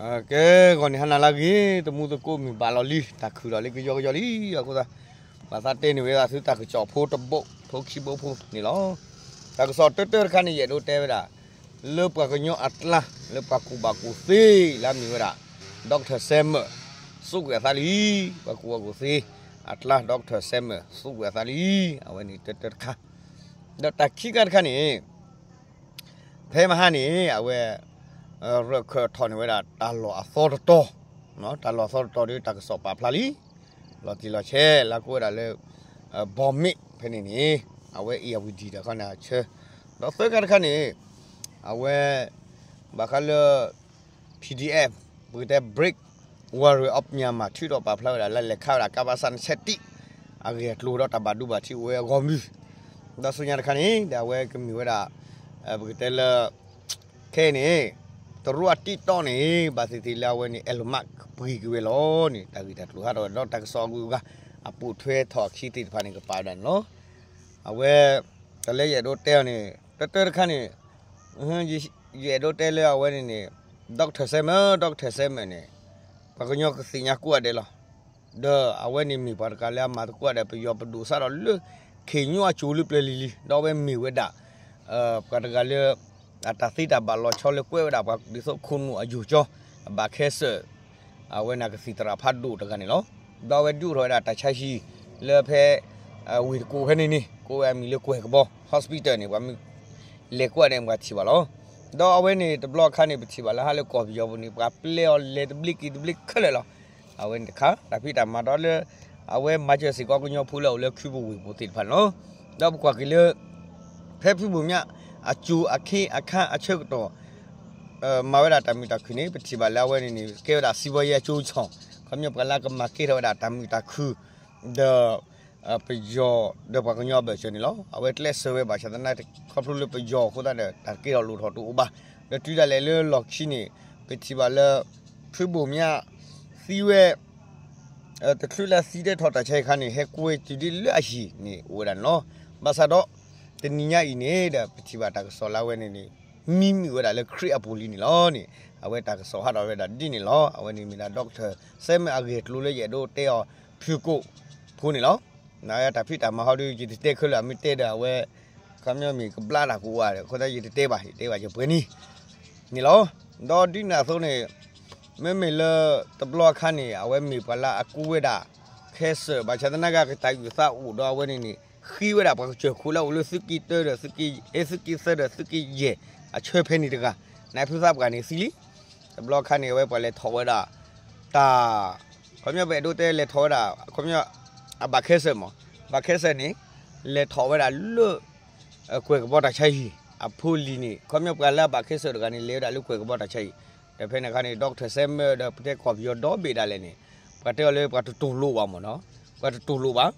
ကဲ ဂီၤန့ၣ်ဟါနၤလၢအဂ့ၤ သမူသကိး မုၢ်ဘၣ်လီၤလံ တၢ်ခုၣ်ထီၣ်လံကယီကယီလံ အဃိသတး ဘၣ်သးတဲန့ၢ်ဝဲဒၣ်သုတၢ်ကစီၣ်ဖိတဘိ ဖိခံဘိဖိန့ၣ်လီၤ. တၢ်ကစီၣ်တၢတၢတခါန့ၣ် ယအဲၣ်ဒိးတဲဝဲဒၣ် လၢပှၤကညီအကျါ လၢပှၤကူၣ်ဘၣ်ကူၣ်သ့ လၢအမ့ၢ်ဝဲဒၣ် Doctor Summer စူးကွံာ်အသးလံ. ပှၤကူၣ်ဘၣ်ကူၣ်သ့ အကျါ Doctor Summer စူးကွံာ်အသးလံ. အဝဲန့ၣ်တၢတၢတခါ ဒီးတၢ်ခံခါတခါန့ၣ် ဖဲမဟါန့ၣ် အဝဲ ရၢၢ်ခၢၣ်ထီၣ်န့ၢ်ဝဲဒၣ်တၢ်လီၢ်အသီတတီၤ, တၢ်လီၢ်အသီတတီၤဒီးတၢ်ကစီၣ်ပာ်ဖျါလံ. လီၤတံၢ်လီၤဆဲး လၢကိးဝဲဒၣ်လၢ ဘီမ့ၣ်ဖဲန့ၣ်န့ၣ် အဝဲ အ့ၣ်ယၣ်ဝံၤဒံၣ်ဒီးခီန့ၣ်အဆၢ, ဒီးသၢခါတခါန့ၣ် အဝဲ ဘၣ်ဃးလၢ P D F ပကတဲ Brave Warrior of Myanmar ထုးထီၣ်ပာ်ဖျါဝဲဒၣ်လၢလဲၤခးဝဲဒၣ် ကပစ နှစ်ဆယ့်တစ် အဂ့ၢ်အကျိၤဒီးတၢ်ဘၣ်ဒိဘၣ်ထံးအိၣ်ဝဲအဂီၢ်မုၢ်, ဒီးဆူညါတခါန့ၣ် ဒီးအဝဲကမ့ၢ်ဝဲဒၣ် ပကတဲလၢ ခဲအံၤန့ၣ် တရူးအ TikTok န့ၣ် ဘၣ်သ့ၣ်သ့ၣ်လၢအဝဲန့ၣ် Elon Musk ပှ့ၤက့ၤဝဲလီၤန့ၣ် တၢ်ဂ့ၢ်တၢ်ကျိၤဟးထီၣ်ဝဲဒီးတၢ်ကစီၣ်အဂုၤအဂၤ အပိာ်ထွဲထီၣ်အခံသ့ၣ်တဖၣ်န့ၣ် ကပာ်ဝဲဒၣ်န့ၣ်လီၤ. အဝဲ တၢ်လၢယအဲၣ်ဒိးတဲအီၤန့ၣ် တၢတၢတခါန့ၣ် ယအဲၣ်ဒိးတဲလၢအဝဲန့ၣ်န့ၣ် Doctor Summer, Doctor Summer န့ၣ် ပှၤကညီကသ့ၣ်ညါကိးဂၤဒဲးလီၤ. ဒီးအဝဲန့ၣ်မ့ၢ်ပှၤတဂၤလၢအမၤသကိးဂၤဒဲး ပယီၤပဒိၣ်စးထီၣ်လၢ ခ့ၣ်ညိအစိၤလၢပျၢၤလံၤလံၤ ဒီးအဝဲမ့ၢ်ဝဲဒၣ် ပှၤတဂၤလၢ အတၢ်သ့တၢ်ဘၣ်လီၤဆီလၢကွဲးဝဲဒၣ်ပှၤဒ်သိးခိၣ်နူာ်အယိာ်ကၠီ အဘၣ်ခဲစၢၣ် အဝဲန့ၣ်ကသံၣ်သရၣ်ဖးဒိၣ်တဂၤန့ၣ်လီၤ. ဒီးအဝဲဒုးအိၣ်ထီၣ်ဝဲဒၣ်တၢ်ဆါဟံၣ်လၢဖဲ ဝ့ၢ်တကူၣ်ဖဲန့ၣ်န့ၣ် ကိးဝဲအမံၤလၢကွဲၢ်ကဘီ hospital န့ၣ် ပှၤမ့ၢ်လဲၤကွၢ်န့ၣ် ပှၤထံၣ်ဘၣ်လီၤ. ဒီးအဝဲန့ၣ်တဘျီအခါန့ၣ် ပထံၣ်ဘၣ်လၢဟါလၢကီၢ်ပယီၤပူၤန့ၣ် ပှၤပျဲအီၤလဲၤတဘျ့က့ၤတဘျ့ခဲလၢာ်လီၤ. အဝဲန့ၣ်တခါ တၢ်ဖံးတၢ်မၤဒီးလၢ အဝဲမၤစၢၤစ့ၢ်ကီးကညီဖိလၢအအိၣ်လၢခုပူၤဝ့ၢ်ပူၤသ့ၣ်တဖၣ်န့ၣ်လီၤ. ဒီးပကွၢ်က့ၤလၢ ဖဲဖုဘိၣ်မၠး အစိၤအခ့အခါအဆၢကတီၢ် မၤဝဲဒၣ်တၢ်မုာ်တၢ်ခုၣ်န့ၣ် ပထံၣ်ဘၣ်လၢအဝဲန့ၣ်န့ၣ် ကဲဝဲဒၣ် စီးပွားရေးအကျိုးဆောင် ခီပညီပှၤလၢကမၤကဲထီၣ်ဝဲဒၣ်တၢ်မုာ်တၢ်ခုၣ် ဒီး ပယီၤဒီးပှၤကညီအဘၢၣ်စၢၤန့ၣ်လီၤ. အဝဲကျဲးစၢးဝဲဘၣ်ဆၣ်သနာ်က့ ခီဖျိလၢပယီၤအဃိသတးဒီး တၢ်ကဲထီၣ်လိၣ်ထီၣ်တအိၣ်ဘၣ်. ဒီးတုၤဒၣ်လဲာ်လၢလီၢ်ခံန့ၣ် ပထံၣ်ဘၣ်လၢ ဖုဘိၣ်မၠး သံဝဲ တချုးလၢသံတဲထီၣ်တၢ်ဆါဟံၣ်အခါန့ၣ် ဟဲကွဲတုၤဒ်လၢအဟံၣ်န့ၣ်အိၣ်ဝဲဒၣ်န့ၣ်လီၤ. ဘၣ်ဆၣ်ဒီး တနံၤညါအံၤန့ၣ်ဒီး ပထံၣ်ဘၣ်တၢ်ကစီၣ်လၢအဝဲန့ၣ်န့ၣ် မံမုာ်ဝဲဒၣ်လၢခရံာ်အပူၤလံန့ၣ်လီၤန့ၣ် အဝဲတၢ်ကစီၣ်ဟးထီၣ်ဝဲဒၣ်ဒ်န့ၣ်လီၤ. အဝဲန့ၣ်မ့ၢ်ဒၣ် Doctor Summer အဂ့ၢ်အကျိၤလၢယအဲၣ်ဒိးတဲအီၤဖုၣ်ကိာ်ဖိန့ၣ်လီၤ. နတၢ်ဖံးတၢ်မၤဟီဒုး ယတတဲခဲလၢာ် မ့ၢ်တဲဒီးအဝဲ ခီပညီမ့ၢ်ကဘျါတၢ်ကအိၣ်ဧါ အဃိသတးယတတဲဘၣ် ယတဲဘၣ်ယပှဲၤန့ၣ် န့ၣ်လီၤ. ဒီးဒ်န့ၣ်အသိးန့ၣ် မ့မ့ၢ်လၢတဘျီအခါန့ၣ် အဝဲမ့ၢ်ပှၤလၢအကူဝဲဒၣ် cancer ဘၣ်ဆၣ်သနာ်က့ ကတၢ်အုၣ်သးအိၣ်ဒီးအဝဲန့ၣ်န့ၣ် ဃ့ဝဲဒၣ်ပှၤကစၢၢ်ခိၣ်လၢအအိၣ်လၢသုးက့တၢဒီး သုးက့သၢဒီးသုးက့ယဲၢ်အဆၢဖဲန့ၣ်တဂၤ နဖုသးပှၢ်န့ၣ်သံလံ. တဘျီအခါန့ၣ် အဝဲပှၤလဲၤထီၣ်ဝဲဒၣ် တၢ် ခီပညီပအဲၣ်ဒိးတဲလဲၤထီၣ်ဝဲဒၣ် ခီပညီ အဘၣ်ခဲစၢၣ်မး ဘၣ်ခဲစၢၣ်န့ၣ် လဲၤထီၣ်ဝဲဒၣ်လၢ ကွဲၢ်ကဘီတၢ်ဆါဟံၣ် အဖိလံၤန့ၣ် ခီပညီပှၤလၢအဘၣ်ခဲစၢၣ်တဂၤန့ၣ် လဲၤဝဲဒၣ်လၢကွဲၢ်ကဘီတၢ်ဆါဟံၣ် ဒီးဖဲန့ၣ်အခါန့ၣ် Doctor Summer ဒီးပတဲကီၢ်ပယီၤဒီဘ့ၣ်ဒၣ်လဲာ်န့ၣ် ပှၤတဲအီၤလၢပှၤတတူၢ်လိာ်ဘၣ်မးနီၤ ပှၤတတူၢ်လိာ်ဘၣ်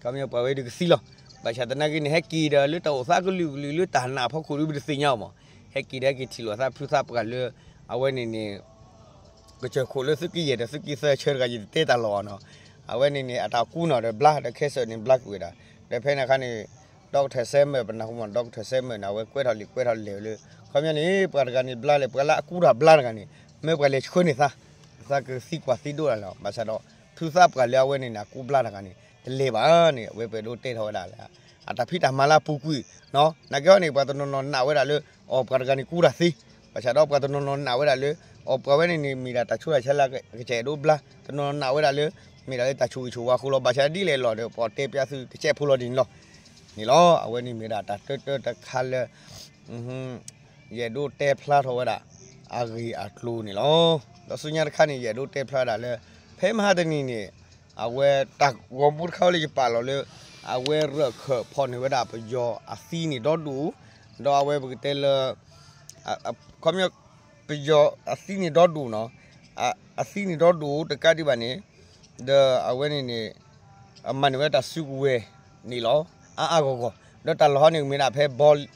ခီပညီပှၤဝဲဒုးကသံလီၤ. ဘၣ်ဆၣ်သနာ်က့န့ၣ် ဟဲက့ၤဒီးလၢတၢ်အိၣ်သးကလုာ်ကလုာ်လၢတၢ်နာ်အဖီခိၣ်ဒုးပတသ့ၣ်ညါအီၤမး ဟဲက့ၤဒီးဟဲက့ၤထံၣ်လိာ်သးဖုသးပှၢ်လၢ အဝဲန့ၣ်န့ၣ် ကစၢၢ်ခိၣ်လၢသုးက့ယဲၢ်ဒီးသုးက့သၢဆၢတဂၤ ယတတဲတၢ်လီၤအီၤနီၤ အဝဲန့ၣ်န့ၣ် အတၢ်ကူနီၤဒီးဘျါဒီးခဲစၢၣ်န့ၣ်ဘျါကွံာ်ဝဲဒၣ် ဒီးဖဲန့ၣ်အခါန့ၣ် Doctor Summer ပနၢ်ဟူမး Doctor Summer န့ၣ် အဝဲကွဲးထီၣ်လံာ်ကွဲးထီၣ်လဲၢ်လၢ ခီပညီန့ၣ် ပှၤတဂၤန့ၣ်ဘျါလဲၣ် ပှၤလၢအကူတၢ်ဘျါတဂၤန့ၣ် မ့ၢ်ပှၤလဲၤဆှၢန့ၢ်သး သးကသံကွၢ်သံဒိၣ်တၢ်လီၤ ဘၣ်ဆၣ်ဒီး ဖုသးပှၢ်လၢအဝဲန့ၣ်န့ၣ် အကူဘျါတဂၤန့ၣ် တလဲၤဘၣ်န့ၣ် အဝဲပှဲၤဒိးတဲထီၣ်ဝဲဒၣ်လၢ အတၢ်ဖံးတၢ်မၤလၢအပူၤကွံာ် နာ်က့ဟီန့ၣ် ပှၤတနီၤနီၤနာ်ဝဲဒၣ်လၢ အီၤပှၤတဂၤန့ၣ်ကူတၢ်သ့ ဘၣ်ဆၣ်ဒီးပှၤတနီၤနီၤနာ်ဝဲဒၣ်လၢ အီၤပှၤဝဲန့ၣ်န့ၣ် မ့ၢ်ဒၣ်တၢ်ဆိးတၢ်ဆါလၢကစၢ်အဲၣ်ဒိးဘျါ တနီၤနီၤနာ်ဝဲဒၣ်လၢ မ့ၢ်ဒၣ်လၢတၢ်ဆိၣ်ဂ့ၤဆိၣ်ဝါအဃိလီၤ ဘၣ်ဆၣ်ဒ်လဲၣ်လီၤဒီး ပအီၤတဲပျါသုတစဲးဖိလီၤဒ်န့ၣ်လီၤ န့ၣ်လီၤ အဝဲန့ၣ်မ့ၢ်ဒၣ်တၢ်တၢတၢတခါလၢ ယအဲၣ်ဒိးတဲဖျါထီၣ်ဝဲဒၣ် အဂ့ၢ်အကျိၤန့ၣ်လီၤ. ဒီးဆူညါတခါန့ၣ် ယအဲၣ်ဒိးတဲဖျါဝဲဒၣ်လၢ ဖဲမဟါတနံၤန့ၣ် အဝဲတၢ်ဂီၤမူတခါဝဲလၢယပာ်လီၤလၢ အဝဲရၢၢ်ခၢၣ်ဖီၣ်န့ၢ်ဝဲဒၣ်ပယီၤအသံန့ၣ်ဒီဒူၣ် ဒီးအဝဲပကတဲလၢ ခီပညီ ပယီၤအသံန့ၣ်ဒီဒူၣ်နီၤ အသံန့ၣ်ဒီဒူၣ်တကးဒံးဘၣ်န့ၣ် ဒီးအဝဲန့ၣ်န့ၣ် အမၤန့ၢ်ဝဲတၢ်စုကဝဲၤန့ၣ်လီၤ အါအါဂီၢ်ဂီၢ် ဒီးတၢ်လီၢ်ဟီန့ၣ်မ့ၢ်ဒၣ်ဖဲဘီ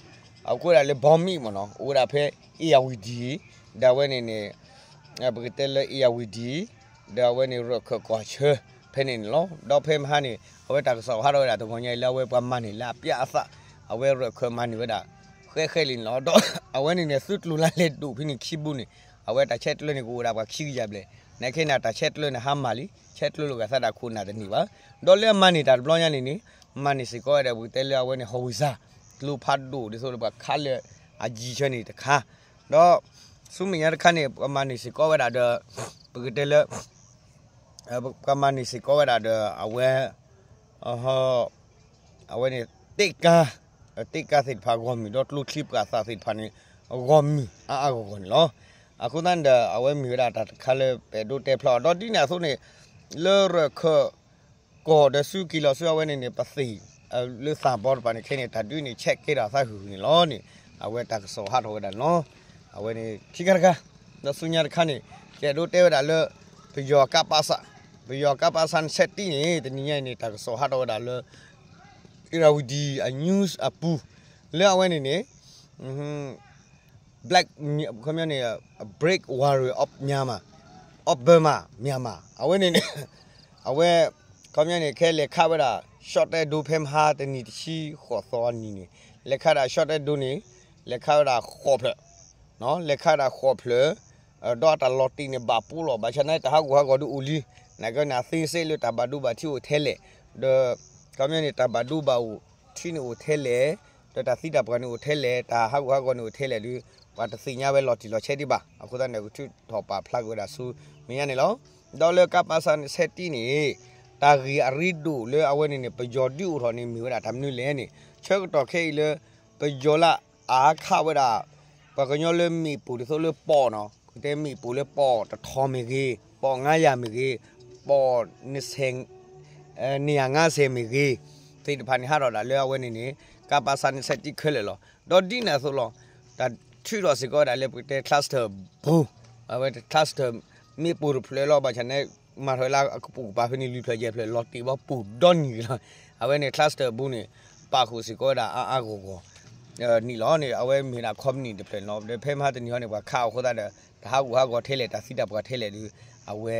အကိးဝဲဒၣ်လၢဘီမံၣ်မ့ၢ်နီၤ အိၣ်ဝဲဒၣ်ဖဲ အ့ၣ်ယၣ်ဝံၤဒံၣ် ဒီးအဝဲန့ၣ်န့ၣ် ပကတဲလၢ အ့ၣ်ယၣ်ဝံၤဒံၣ် ဒီးအဝဲန့ၣ်ရၢၢ်ခၢၣ်ကီၢ်ဆၢ ဖဲန့ၣ်န့ၣ်လီၤ. ဒီးဖဲမဟါန့ၣ် အဝဲတၢ်ကစီၣ်ဟးထီၣ်ဝဲဒၣ်တဂီၤညါအံၤလၢအဝဲပှၤမၤန့ၢ်လၢအပျၢ်အသး အဝဲရၢၢ်ခၢၣ်မၤန့ၢ်ဝဲဒၣ် ဃဲဃဲလံန့ၣ်လီၤ. ဒီးအဝဲန့ၣ်န့ၣ် သုးကျိၤလၢလဲၤဒိၣ်ဖဲန့ၣ်ခံဘိန့ၣ် အဝဲတၢ်ဆဲးကျၢန့ၣ် ကအိၣ်ဝဲဒၣ်ပှၤခံကယၤဘျဲၣ်, နာ်က့န့ၣ် တၢ်ဆဲးကျၢန့ၣ် ဟါမၢ်လံ, ဆဲးကျၢလိာ်က့ၤသးဒၣ်ခိၣ်နၢ်တန့ၢ်ဘၣ်. ဒီးလၢအမၤန့ၢ်တၢ်တဘျီညါန့ၣ်န့ၣ် မၤန့ၢ်စ့ၢ်ကီးဝဲဒၣ် ပကတဲလၢအဝဲန့ၣ် howitzer ကျိဖးဒိၣ်ဒ်သိးလၢပှၤခးလၢအယံၤဆၢန့ၣ်တခါ, ဒီးဆူမဲာ်ညါတခါန့ၣ် ပှၤမၤန့ၢ်စ့ၢ်ကီးဝဲဒၣ်ဒီး ပကတဲလၢ ပှၤမၤန့ၢ်စ့ၢ်ကီးဝဲဒၣ်ဒီး အဝဲ အဝဲန့ၣ် တ့ကါ, တ့ကါသ့ၣ်တဖၣ်ဂီၢ်မုၢ် ဒီးကျိချံပှာ်သၣ်သ့ၣ်တဖၣ်န့ၣ် ဂီၢ်မုၢ်အါအါဂီၢ်ဂီၢ်န့ၣ်လီၤ. အဃိသတးန့ၣ်ဒီး အဝဲမ့ၢ်ဝဲဒၣ်တၢ်တခါလၢပအဲၣ်ဒိးတဲဖျါအီၤ ဒီးဒ်န့ၣ်အသိးန့ၣ် လၢရခၢၣ်ကီၢ်ဒီးဆူက့ၤလီၤဆူအဝဲန့ၣ်န့ၣ် ပသ့ၣ် လၢသၣ်ဘီတဖၣ်န့ၣ် ခဲန့ၣ် တၢ်ဒုးန့ၣ် ဆဲးကဲထီၣ်အသးဟုၣ်ဟုၣ်န့ၣ်လီၤန့ၣ် အဝဲတၢ်ကစီၣ်ဟးထီၣ်ဝဲဒၣ်န့ၣ်လီၤ. အဝဲန့ၣ်ခံခါတခါ, ဒီးဆူညါတခါန့ၣ် ယအဲၣ်ဒိးတဲဝဲဒၣ်လၢ ပယီၤကးပးစး, ပယီၤကးပးစးန့ၣ် ဆဲးတံၢ်န့ၣ် တနံၤညါအံၤန့ၣ် တၢ်ကစီၣ်ဟးထီၣ်ဝဲဒၣ်လၢ အ့ရဝံၤဒံ အ news အပူၤ လၢအဝဲန့ၣ်န့ၣ် black ခီပညီန့ၣ် break warrior of Myanmar, of Burma Myanmar အဝဲန့ၣ်န့ၣ် အဝဲ ခီပညီန့ၣ် ခဲလဲၤခးဝဲဒၣ် ရှီၣ်တဲဒိ ဖဲမဟါတနံၤတဆံဃိးသီအနံၤန့ၣ် လဲၤခးဒၣ်ရှီၣ်တဲဒိန့ၣ် လဲၤခးဒၣ်ဃိးဖျၢၣ် လဲၤခးဒၣ်ဃိးဖျၢၣ် ဒီးအတၢ်လီၤတံၢ်န့ၣ် ဘၣ်ပူလီၤ ဘၣ်ဆၣ်န့ၣ် တၢ်ဟးဂူာ်ဟးဂီၤဒုးအိၣ်လံ, နာ်က့န့ၣ် အသ့စ့လၢတၢ်ဘၣ်ဒိဘၣ်ထံးအိၣ်ထဲလဲၣ်, ဒီး ခီပညီန့ၣ် တၢ်ဘၣ်ဒိဘၣ်ထံးန့ၣ်အိၣ်ထဲလဲၣ်, ဒီးတၢ်သံတၢ်ပှၢ်န့ၣ်အိၣ်ထဲလဲၣ်, တၢ်ဟးဂူာ်ဟးဂီၤန့ၣ်အိၣ်ထဲလဲၣ်ဒီး ပှၤတသ့ၣ်ညါဝဲလီၤတံၢ်လီၤဆဲးဒံးဘၣ်. အဃိသတးန့ၣ် ကထုးထီၣ်ပာ်ဖျါက့ၤဝဲဒၣ်ဆူမဲာ်ညါန့ၣ်လီၤ. ဒီးလၢကးပးစးန့ၣ် ဆဲးတံၢ်န့ၣ် တၢ်ဂ့ၢ်အရ့ဒိၣ်လၢအဝဲန့ၣ်န့ၣ် ပယီၤဒုးအိၣ်ထီၣ်န့ၣ် မ့ၢ်ဝဲဒၣ်တၢ်မနုၤလဲၣ်န့ၣ် ဆၢကတီၢ်ခဲအံၤလၢ ပယီၤလၢအအါခးဝဲဒၣ် ပှၤကညီလၢမ့ၣ်ပိၢ်ဒ်သိးလၢပီၣ်နီၤ, ပကတဲမ့ၣ်ပိၢ်လၢပီၣ်တထီမ့ၢ်ဂ့ၤ, ပီၣ်ငါးရာမ့ၢ်ဂ့ၤ, ပီၣ်နဆဲး နံၣ်ယၤငါးဆဲးမ့ၢ်ဂ့ၤ, သ့ၣ်တဖၣ်န့ၣ် ဟးထီၣ်ဒၣ်လၢအဝဲန့ၣ်န့ၣ် ကးပးစးန့ၣ် ဆဲးတံၢ်ခဲလၢာ်လီၤ. ဒီးဒ်န့ၣ်အသိးလီၤ. တၢ်ထုးထီၣ်စ့ၢ်ကီးဝဲဒၣ်လၢပကတဲ cluster bomb, အဝဲ cluster မ့ၣ်ပိၢ်တဖျၢၣ်လီၤ. ဘၣ်ဆၣ်န့ၣ် မၤထီၣ်ဝဲလၢအကပိာ်ကပၤဖဲန့ၣ် လွံၢ်ဖျၢၣ်ယဲၢ်ဖျၢၣ် လီၤတံၢ်ဘီပူၤဒီနံၤလီၤ. အဝဲန့ၣ် cluster bomb န့ၣ် ပာ်ဃုာ်စ့ၢ်ကီးဝဲဒၣ်အါအါဂီၢ်ဂီၢ် နံၣ်လီၤန့ၣ် အဝဲမ့ၢ်ဒၣ် company တဖျၢၣ်န့ၣ်လီၤ. ဒီးဖဲမဟါတနံၤဟီန့ၣ် ပှၤခးအီၤအဃိသတးဒီး တၢ်ဟးဂူာ်ဟးဂီၤထဲလဲၣ် တၢ်သံတၢ်ပှၢ်ထဲလဲၣ်ဒီး အဝဲ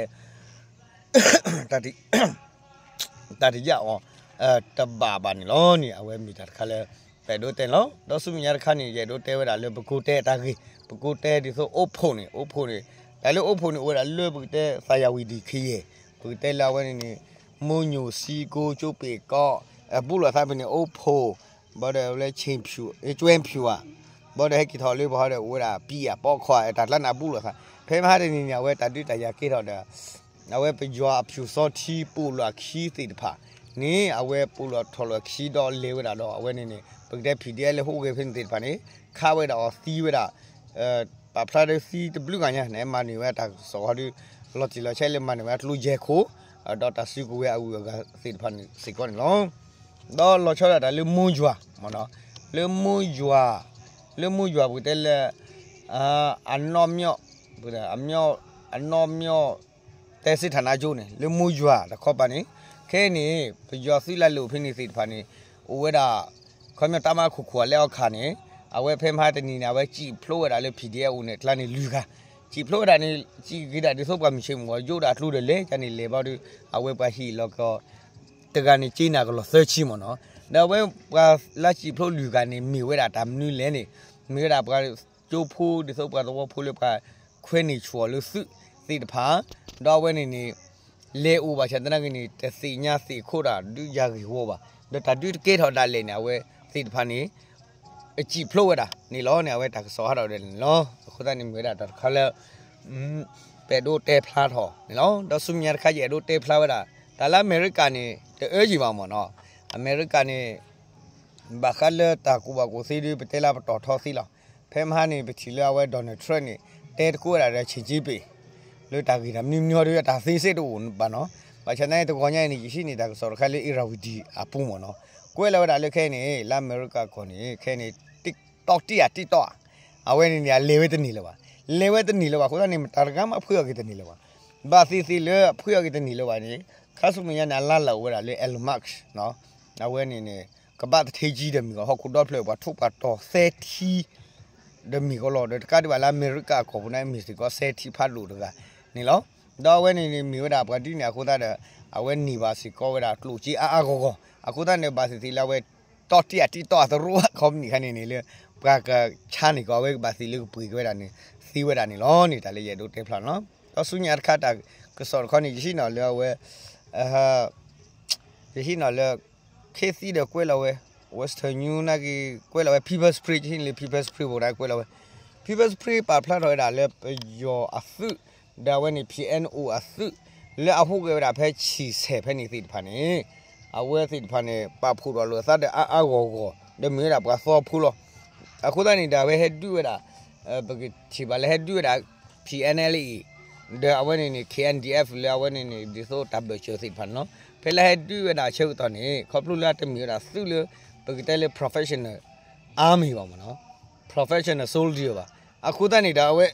တၢ်တယၣ်အီၤ တဘၣ်ဘၣ်န့ၣ်လီၤန့ၣ် အဝဲမ့ၢ်တၢ်တခါလၢ ပအဲၣ်ဒိးတဲန့ၣ်လီၤ. ဒီးဆူမဲာ်ညါတခါန့ၣ် ယအဲၣ်ဒိးတဲဝဲဒၣ်လၢပကိးတဲအတၢ်ဂ့ၢ်, ပကိးတဲဒ်သိးအိၣ်ဖှိၣ်န့ၣ် အိၣ်ဖှိၣ်န့ၣ် တၢ်လၢအိၣ်ဖှိၣ်န့ၣ် အိၣ်ဝဲဒၣ်လၢပကတဲ သးယၤဝံၤဒံၣ်ခံယဲၢ်, ပကတဲလၢအဝဲန့ၣ်န့ၣ် မိၢ်ညိၣ်စံကိ ကၠိပ့ၤကီ အဘူးလိာ်သးဖဲန့ၣ် အိၣ်ဖှိၣ် ဘၣ်ဒီးလၢ ကၠွဲဖၠူၣ်ဧါ, ဘၣ်ဒီးဟဲက့ၤထီၣ်လၢပှၤဟီဒီး အိၣ်ဝဲဒၣ်ပံအပိာ်ခွါ တၢ်ကျါန့ၣ်အဘူးလိာ်သး ဖဲမဟါတနံၤန့ၣ် အဝဲတၢ်ဒုးတၢ်ယၤကဲထီၣ်ဒီး အဝဲပယီၤအ ဖြူစောထီး ပိာ်လီၤအခံသ့ၣ်တဖၣ်န့ၣ် အဝဲပိာ်လီၤထီၣ်လီၤအခံဒီးလဲၤဝဲဒၣ်ဒီး အဝဲန့ၣ်န့ၣ် ပကတဲ PDF လၢဟူးဂဲၤဖဲန့ၣ်သ့ၣ်တဖၣ်န့ၣ် ခးဝဲဒၣ်အီၤသံဝဲဒၣ် ပာ်ဖျါဒီးသံတဘျုးဂၤညါန့ၣ် မၤန့ၢ်ဝဲတၢ်ကစီၣ်ဟီဒီး လီၤတံၢ်လီၤဆဲးလၢမၤန့ၢ်ဝဲကျိယဲၢ်ခိၣ် ဒီးတၢ်စုကဝဲၤအဂုၤအဂၤသ့ၣ်တဖၣ်န့ၣ်စ့ၢ်ကီးန့ၣ်လီၤ. ဒီးလီၤဆီဒၣ်တၢ်လၢမိၢ်ယွၤမ့ၢ်နီၤ, လၢမိၢ်ယွၤ, လၢမိၢ်ယွၤပကတဲလၢ အနီၣ်မျီၣ်, အနီၣ်မျီၣ် တဲစ့ထၣ်နါကၠိန့ၣ် လၢမိၢ်ယွၤတခီပၤန့ၣ် ခဲအံၤန့ၣ် ပယီၤသုးလၢအလိာ်ဖဲန့ၣ်သ့ၣ်တဖၣ်န့ၣ် အိၣ်ဝဲဒၣ် ခီပညီတၢ်မၤခိၣ်ခိၣ်အလဲအီခါန့ၣ် အဝဲဖဲမဟါတနံၤန့ၣ် အဝဲစံၣ်ဖျိးဝဲဒၣ်လၢ PDF အိၣ်န့ၣ် အကျါန့ၣ်လွံၢ်ဂၤ, စံၣ်ဖျိးဝဲဒၣ်န့ၣ် စံၣ်က့ၤဒၣ်ဒ်သိးပှၤမုၢ်ဆ့ၣ်မုၢ်ဂီၤ ယိးဒၣ်ကျိဒီးလဲၤကန့ၣ်လဲၤဘၣ်ဒီး အဝဲပှၤဟ့ၣ်လီၤကီး တဂၤန့ၣ်က့နၤကလီၤသၢဆံမ့ၢ်နီၤ, ဒီးအဝဲပှၤလၢစံၣ်ဖျိးလွံၢ်ဂၤန့ၣ် မ့ၢ်ဝဲဒၣ်တၢ်မနုၤလဲၣ်န့ၣ် မ့ၢ်ဝဲဒၣ်ပှၤကၠိဖိဒ်သိးပှၤသဝီဖိလၢပှၤခွဲးန့ၢ်ဆူၣ်အီၤလၢသုးသ့ၣ်တဖၣ်, ဒီးအဝဲန့ၣ်န့ၣ် လဲၤအိၣ်ဘၣ်ဆၣ်သနာ်က့န့ၣ် တသ့ၣ်ညါသ့ၣ်ခိၣ်တၢ်ဒုးယၤဂ့ၢ်ဝီဘၣ်, ဒီးတၢ်ဒုးတကဲထီၣ်ဒၣ်လဲာ်န့ၣ် အဝဲသ့ၣ်တဖၣ်န့ၣ် အစံၣ်ဖျိးဝဲဒၣ်န့ၣ်လီၤန့ၣ် အဝဲတၢ်ကစီၣ်ဟးထီၣ်ဒၣ်န့ၣ်လီၤ. အဃိသတးန့ၣ် မ့ၢ်ဝဲဒၣ်တၢ်တခါလၢ ပအဲၣ်ဒိးတဲဖျါထီၣ်န့ၣ်လီၤ. ဒီးဆူမဲာ်ညါတခါ ယအဲၣ်ဒိးတဲဖျါဝဲဒၣ် တၢ်လၢအမဲရကၤန့ၣ် တအၢယံၤဘၣ်မ့ၢ်နီၤ, အမဲရကၤန့ၣ် ဘၣ်ဃးလၢတၢ်ကူၣ်ဘၣ်ကူၣ်သ့ဒီး ပတဲလၢပတီၢ်ထီသ့လီၤ. ဖဲမဟါန့ၣ် ပထံၣ်လၢအဝဲ Donald Trump န့ၣ် တဲတကိးဝဲဒၣ်ဒီး Xi Jinping လၢတၢ်ဂ့ၢ်တၢ်မနုၤမနုၤဒီး တၢ်သ့စ့တအိၣ်ဘၣ်နီၤ. ဘၣ်ဆၣ်သနာ်က့ တဂီၤညါအံၤန့ၣ် ယဟံးန့ၢ်တၢ်ကစီၣ်တခါလၢ Irrawaddy အပူၤမ့ၢ်နီၤ, ကွဲးလီၤဝဲဒၣ်လၢခဲအံၤန့ၣ် လၢအမဲရကၤကီၢ်န့ၣ် ခဲအံၤန့ၣ် တီၢ်တံၢ်အတံၢ်တီၢ် အဝဲန့ၣ်န့ၣ် အလဲၤဝဲတန့ၢ်လၢၤဘၣ်, လဲၤဝဲတန့ၢ်လၢၤဘၣ်အဃိသတးန့ၣ် မတၤတဂၤမးဖှ့အီၤက့ၤတန့ၢ်လၢၤဘၣ်. ဘၣ်သ့ၣ်သ့ၣ်လၢအဖှ့အီၤက့ၤတန့ၢ်လၢၤဘၣ်န့ၣ် ခါဆူမဲာ်ညါန့ၣ် အလါလၢ်အိၣ်ဝဲဒၣ်လၢ Elon Musk အဝဲန့ၣ်န့ၣ် ကဘၣ်တထံကံဒီးမ့ၢ်ဂ့ၤ ဟီၣ်ခိၣ်ဒီဖျၢၣ်ပှၤထိၣ်ပှၤတီၤသၢထံ ဒီးမ့ၢ်ဂ့ၤလီၤ. ဒီးတကးဒံးဘၣ်လၢအမဲရကၤအကီၢ်ပူၤန့ၣ် မ့ၢ်စ့ၢ်ကီးသၢထံဖးဒိၣ်တဂၤန့ၣ်လီၤ. ဒီးအဝဲန့ၣ်န့ၣ် မ့ၢ်ဝဲဒၣ်ပှၤဒ်န့ၣ်အဃိသတးဒီး အဝဲန့ၢ်ဘၣ်စ့ၢ်ကီးဝဲဒၣ်ကျိၣ်စ့အါအါဂီၢ်ဂီၢ် အဃိသတးန့ၣ် ဘၣ်သ့ၣ်သ့ၣ်လၢအဝဲ တီၢ်တံၢ်အတံၢ်တီၢ်အသရိာ် company ခါန့ၣ်န့ၣ်လၢ ပှၤကဆါန့ၢ်ကီး အဝဲကဘၣ်သ့ၣ်လၢကပှ့ၤက့ၤဝဲဒၣ်န့ၣ် သံဝဲဒၣ်န့ၣ်လီၤန့ၣ် တၢ်လၢယအဲၣ်ဒိးတဲဖျါန့ၣ်လီၤ. ဒီးဆူညါတခါတၢ်ကစီၣ်တခီန့ၣ် ယဟံးန့ၢ်လၢအဝဲ ယဟံးန့ၢ်လၢ ခ့သံဒီးကွဲးလီၤဝဲ Western News နာ်က့ ကွဲးလီၤဝဲ People's Spring ဟံးန့ၢ်လၢ People's Spring ဖိတၢ်ကွဲးလီၤဝဲ People's Spring ပာ်ဖျါထီၣ်ဝဲဒၣ်လၢပယီၤအသုး ဒီးအဝဲန့ၣ် P N O အသုး လၢအဟူးဂဲၤဝဲဒၣ်ဖဲဆံးဆဲးဖဲန့ၣ်သ့ၣ်တဖၣ်န့ၣ် အဝဲသ့ၣ်တဖၣ်န့ၣ် ပာ်ဖှိၣ်ထီၣ်လိာ်အသးဒီးအါအါဂီၢ်ဂီၢ် ဒီးမ့ၢ်ဝဲဒၣ်ပှၤသီဖိလီၤ. အဃိသတးန့ၣ်ဒီးအဝဲဟဲဒုးဝဲဒၣ် ပကထံၣ်ဘၣ်လၢဟဲဒုးဝဲဒၣ် P N L A ဒီးအဝဲန့ၣ်န့ၣ် K N D F လၢအဝဲန့ၣ်န့ၣ် ဒ်သိးတၢ်ဘၢၣ်စၢၤသ့ၣ်တဖၣ်န့ၣ်လီၤ. ဖဲလၢဟဲဒုးဝဲဒၣ်အဆၢကတီၢ်န့ၣ် ခီဖျိလၢတမ့ၢ်ဝဲဒၣ်သုးလၢ ပကတဲလၢ professional army ဘၣ်မ့ၢ်နီၤ professional soldier ဘၣ်. အဃိသတးန့ၣ်ဒီးအဝဲ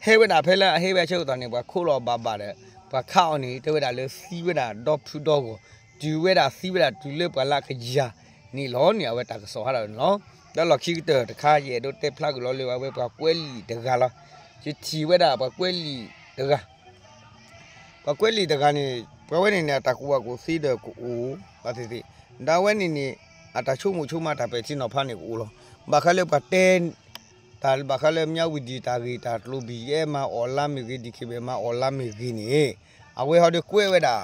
ဟဲဝဲဒၣ်ဖဲလၢအဟဲဝဲအဆၢကတီၢ်န့ၣ် ပှၤခိးလီၤဘၣ်ဘၣ်ဒီး ပှၤခးအီၤန့ၣ် တဲဝဲဒၣ်လၢသံဝဲဒၣ်ဒီဖုဒီဂီၢ် တုၤဝဲဒၣ်သံဝဲဒၣ်တုၤလၢပှၤလၢအကယၤန့ၣ်လီၤန့ၣ် အဝဲတၢ်ကစီၣ်ဟးထီၣ်န့ၣ်လီၤ. ဒီးလီၢ်ခံကတၢၢ်တခါ ယအဲၣ်ဒိးတဲဖျါက့ၤလီၤလၢအဝဲပှၤကွဲးလံာ်တဂၤလီၤ. ယထံၣ်ဝဲဒၣ်ပှၤကွဲးလံာ်တဂၤ ပှၤကွဲးလံာ်တဂၤန့ၣ် ပှၤဝဲန့ၣ်န့ၣ် အတၢ်ကူၣ်ဘၣ်ကူၣ်သ့ဒီးကအိၣ်ဘၣ်သ့ၣ်သ့ၣ်, ဒီးအဝဲန့ၣ်န့ၣ် အတၢ်ဆိကမိၣ်ဆိကမးတၢ်ပဲာ်ထံနီၤဖးန့ၣ်ကအိၣ်လီၤ. ဘၣ်ဃးလၢပှၤတဲ တၢ်ဘၣ်ဃးလၢ မြဝတီ တၢ်ဂ့ၢ်တၢ်ကျိၤ ဘံၣ်ယဲမၤအီၣ်လါမ့ၢ်ဂ့ၤ ဒံၣ်ခ့ဘဲၣ်မၤအီၣ်လါမ့ၢ်ဂ့ၤန့ၣ် အဝဲဟီဒီးကွဲးဝဲဒၣ်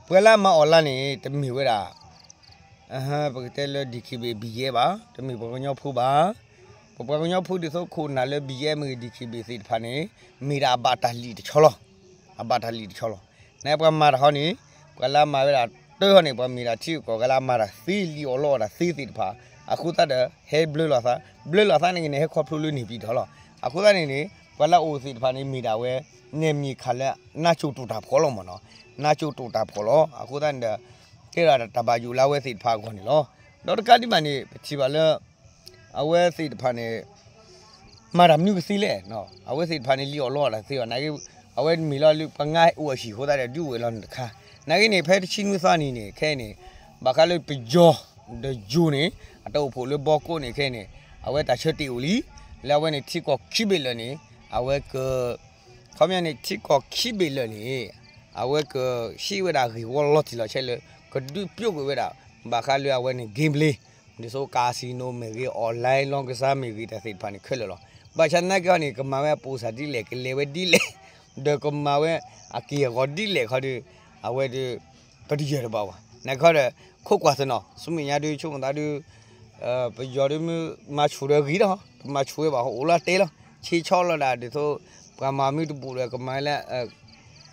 ပှၤလၢမၤအီၣ်လါန့ၣ် တမ့ၢ်ဝဲဒၣ် ပကတဲလၢ ဒံၣ်ခ့ဘဲၣ် ဘံၣ်ယဲဘၣ်, တမ့ၢ်ပှၤကညီဖိဘၣ်. ပပှၤကညီဖိဒ်သိးခိၣ်နၢ်လၢ ဘံၣ်ယဲမ့ၢ်ဂ့ၤ ဒံၣ်ခ့ဘဲၣ်သ့ၣ်တဖၣ်န့ၣ် မ့ၢ်ဒၣ်အဘၣ်တၢ်လံၣ်တဆီလီၤ. အဘၣ်တၢ်လံၣ်တဆီလီၤ. နပှၤမၤတၢ်ဟီန့ၣ် ပှၤလၢအမၤဝဲဒၣ်တၢ်ဟီန့ၣ် ပှၤမ့ၢ်ဒၣ်ထံကီၢ်ဂၤလၢအမၤတၢ်သ့လံာ်အီၣ်လီအီၣ်တၢ်သ့သ့ၣ်တဖၣ် အဃိသတးဒီး ဟဲဘျၢလီၤသး ဘျၢလီၤသးန့ၣ်ဂ့ၤန့ၣ် ဟဲခီဖျိလၢန့ၣ်ပံၤထီၣ်လီၤ. အဃိသတးန့ၣ်န့ၣ် ပှၤလၢအအိၣ်သ့ၣ်တဖၣ်န့ၣ် မ့ၢ်ဒၣ်ဝဲ နဲၣ်မံၤခးလၢ နါစိၤတိာ်တၢ်ဖှီၣ်လီၤမ့ၢ်နီၤ. နါစိၤတိာ်တၢ်ဖှီၣ်လီၤ. အဃိသတးန့ၣ်ဒီး ကဲဒၣ်တၢ်ဘၣ်ယိၣ်လၢအဝဲသ့ၣ်တဖၣ်အဂီၢ်န့ၣ်လီၤ. ဒီးတကးဒံးဘၣ်န့ၣ် ပထံၣ်ဘၣ်လၢ အဝဲသ့ၣ်တဖၣ်န့ၣ် မၤတၢ်မနုၤကသ့လဲၣ်. အဝဲသ့ၣ်တဖၣ်န့ၣ် လံာ်အီၣ်လီအီၣ်တၢ်သ့ဘၣ်. နာ်က့ အဝဲမ့ၢ်လီၤလၢပှၤငါအိၣ်အဟံၣ်အဃိသတးဒီး ဒုးအိၣ်ဝဲလီၤန့ၣ်တခါ. နာ်က့န့ၣ် ဖဲတဆံနွံသီနံၤန့ၣ် ခဲအံၤန့ၣ် ဘၣ်ဃးလၢပယီၤ ဒီးယိၤန့ၣ် အတၢ်အိၣ်ဖှိၣ်လၢဘီကိးန့ၣ် ခဲအံၤန့ၣ် အဝဲတၢ်ဆၢတဲာ်အိၣ်လံ. လၢအဝဲန့ၣ် ထံကီၢ်ခံဘ့ၣ်လၢာ်န့ၣ် အဝဲက ခီပညီန့ၣ် ထံကီၢ်ခံဘ့ၣ်လၢာ်န့ၣ် အဝဲကဟံးဝဲဒၣ်ဂ့ၢ်ဝီလီၤတံၢ်လီၤဆဲးလၢ ကဒုးပျိကွံာ်ဝဲဒၣ် ဘၣ်ဃးလၢအဝဲန့ၣ် gambling ဒ်သိး casino မ့ၢ်ဂ့ၤ online လောင်းကစား မ့ၢ်ဂ့ၤ တၢ်သ့ၣ်တဖၣ်န့ၣ်ခဲလၢာ်လီၤ. ဘၣ်ဆၣ်သနာ်က့ဟီန့ၣ် ကမၤဝဲအပူၤစၢ်ဒ်လဲၣ် ကလဲၤဝဲဒ်လဲၣ် ဒီးကမၤဝဲအက့ၢ်အဂီၤဒ်လဲၣ်ခီဒီး အဝဲဒီး ပတယၢၢ်တဘၣ်ဘၣ်. နာ်က့ဒီး ခိးကွၢ်သနီၤ ဆူမဲာ်ညါဒုး ဆိကမိၣ်သးဒုး ပယီၤဒုးမ့ၢ်မၤဆူၣ်ဒီးဂ့ၤဒီး တမၤဆူၣ်ဝဲဘၣ် အိၣ်လီၤတဲလီၤ ဆ့ဆီလီၤဒၣ် ဒ်သိး ပှၤမၤမ့ၢ်တဘူးဒီး ကမၤလၢ ခီ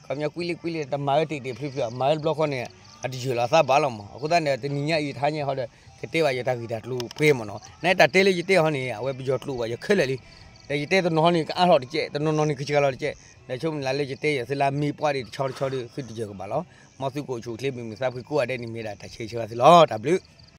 ပညီကွံလံကွံလံ တမၤဝဲတ့ၢ်တ့ၢ်ဖျုးဖျုး မၤဝဲတဘျီဃီန့ၣ် အတယၢၢ်လီၤသးဘၣ်လီၤမး. အဃိသတးန့ၣ် တနံၤညါအံၤ တဟါညါဟီဒီး ကတဲဘၣ်ယတၢ်ဂ့ၢ်တၢ်ကျိၤပှဲၤမးနီၤ. နတၢ်တဲလၢယတဲဟီန့ၣ် အဝဲပယီၤကျိာ်ဘၣ်ယခဲလၢာ်လံ. ဒီးယတဲတနီၤဟီန့ၣ် ကအါထီၣ်တကဲး တနီၤနီၤန့ၣ် ကစှၤလီၤတကဲး ဒီးဆိကမိၣ်လၢယတဲယသုလၢမ့ၢ်ပှၢ်ဒံးတဆီတဆီဒီး သုတယၢၢ်ကဘၣ်လီၤ. မ်သုကအိၣ်ဆူၣ်အိၣ်ချ့ မုာ်မုာ်သးဖှံကိးဂၤဒဲးန့ၣ် မ့ၢ်ဒၣ်တၢ်ဆၢဂ့ၤဆၢဝါသုလီၤ. တၢ်ဘျုး